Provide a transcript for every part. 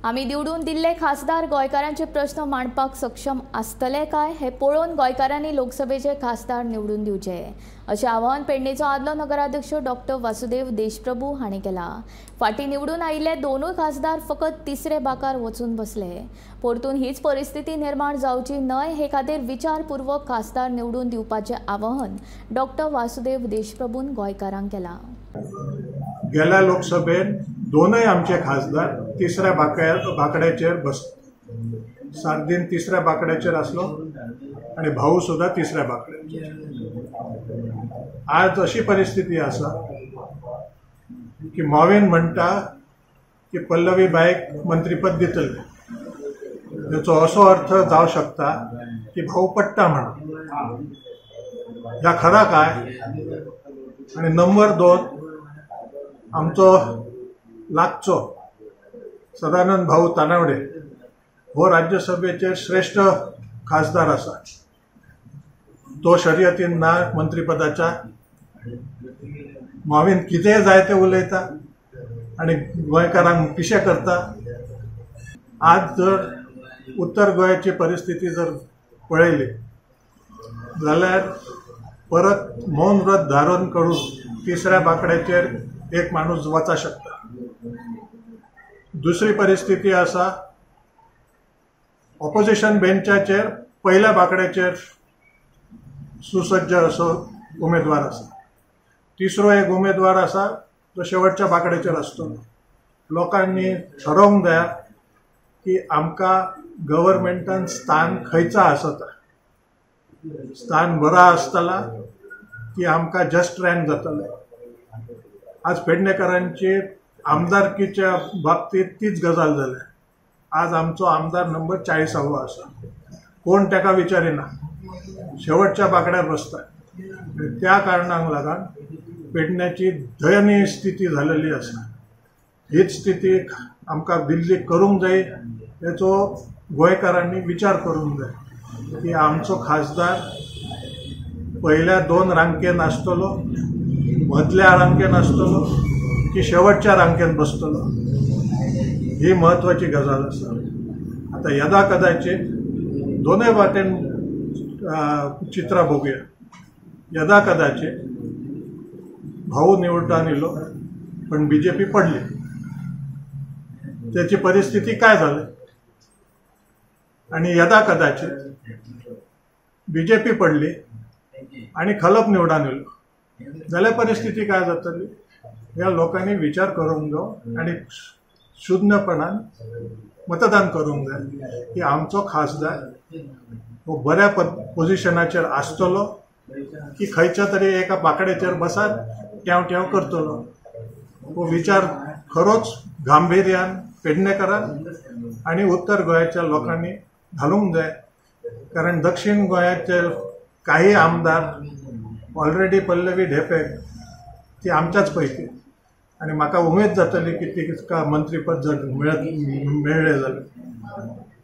आमी निवडून दिल्ले खासदार गोंयकारांचे प्रश्न मांडपाक सक्षम आसतले काय हे पळोवन गोंयकारांनी लोकसभेचे खासदार निवडून दिवचे अशें आवाहन पेडणेचो आदलो नगराध्यक्ष डॉक्टर वासुदेव देशप्रभू हांणी केला। फाटीं निवडून आयिल्ले दोनूय खासदार फकत तिसरे बाकार वचून बसले। परतून हीच परिस्थिती निर्माण जावची न्हय हे खातीर विचारपूर्वक खासदार निवडून दिवपाचें आवाहन डॉक्टर वासुदेव देशप्रभून गोंयकारांक केला। गेल्या लोकसभेत दोनय आमचे खासदार तिसऱ्या बाकड्याचेर बस सार्दीन तिसऱ्या बाकड्याचेर आसलो आनी भाऊ सुद्धा तिसऱ्या बाकड्याचेर। आज अशी परिस्थिती आसा की मॉविन म्हणटा की पल्लवी बाईक मंत्रीपद दितले, ताचो असो अर्थ जावं शकता की भाऊ पडटा म्हणून, ह्या खरा काय? आनी नंबर 2 आमचो लागचो सदानंद भाऊ तानावडे हो राज्यसभेचे श्रेष्ठ खासदार आसा, तो शर्यतीन ना मंत्रीपदाच्या। मॉविन कितेंय जाय तें उलयता आनी गोंयकारांक पिशें करता। आज जर उत्तर गोंयची परिस्थिती जर पळयली जाल्यार परत मौन व्रत धारण करून तिसऱ्या बाकड्याचेर एक माणूस वचा शकता। दुसरी परिस्थिती आसा ऑपोजिशन बेंचाचेर पहिल्या बाकड्याचेर सुसज्ज असो उमेदवार आसा, तिसरो एक उमेदवार आसा तो शेवटच्या बाकड्याचेर आसतलो। लोकांनी ठरोवंक जाय की आमकां गव्हर्मेंटान स्थान खंयचा आसता, स्थान बरा आसतला की आमकां जस्ट रँक जातलें। आज पेडणेकरांची आमदारकीच्या बाबतीत तीच गजाल जाल्या। आज आमचो आमदार नंबर 40वो आसा, कोण ताका विचारिना, शेवटच्या बाकड्यार बसता। त्या कारणाक लागून पेडण्याची दयनीय स्थिती जालेली आसा। हीच स्थिती आमकां दिल्लीक करूंक जाय, हेचो गोंयकारांनी विचार करूंक जाय की आमचो खासदार पहिल्या 2 रांकेन आसतलो, मदल्या रांकेन आसतलो की शेवटच्या रांकेन बसतलो, ही म्हत्वाची गजाल आसा। आतां यदा कदाचित दोनय वाटेन चित्रां बघुया। यदा कदाचित भाऊ निवडून येयलो पण बीजेपी पडली, त्याची परिस्थिती काय जाली? आनी यदा कदाचित बीजेपी पडली आनी खलप निवडून येयलो जाल्यार परिस्थिती काय जातली? ह्या लोकांनी विचार करूंक जाय आनी शुन्यपणान मतदान करूंक जाय की आमचो खासदार हो बऱ्या पोजिशनाचेर आसतलो की खंयच्या तरी एका बाकड्याचेर बसात ट्यांव ट्यांव करतलो। हो विचार खरोच गांभिर्यान पेडणेकरान आनी उत्तर गोंयच्या लोकांनी घालूंक जाय, कारण दक्षिण गोंयाचे काही आमदार ऑलरेडी पल्लवी ढेपे ती आमच्याच पैकी आनी म्हाका उमेद जातली की तिका मंत्रीपद जर मेळ्ळें जाल्यार,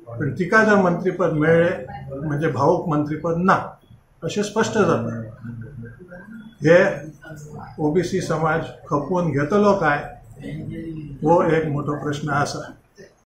पण तिका जर मंत्रीपद मेळ्ळें म्हणजे भाऊक मंत्रीपद ना अशें स्पश्ट जाता। हे ओबीसी समाज खपोवन घेतलो काय हो एक मोठो प्रश्न आसा।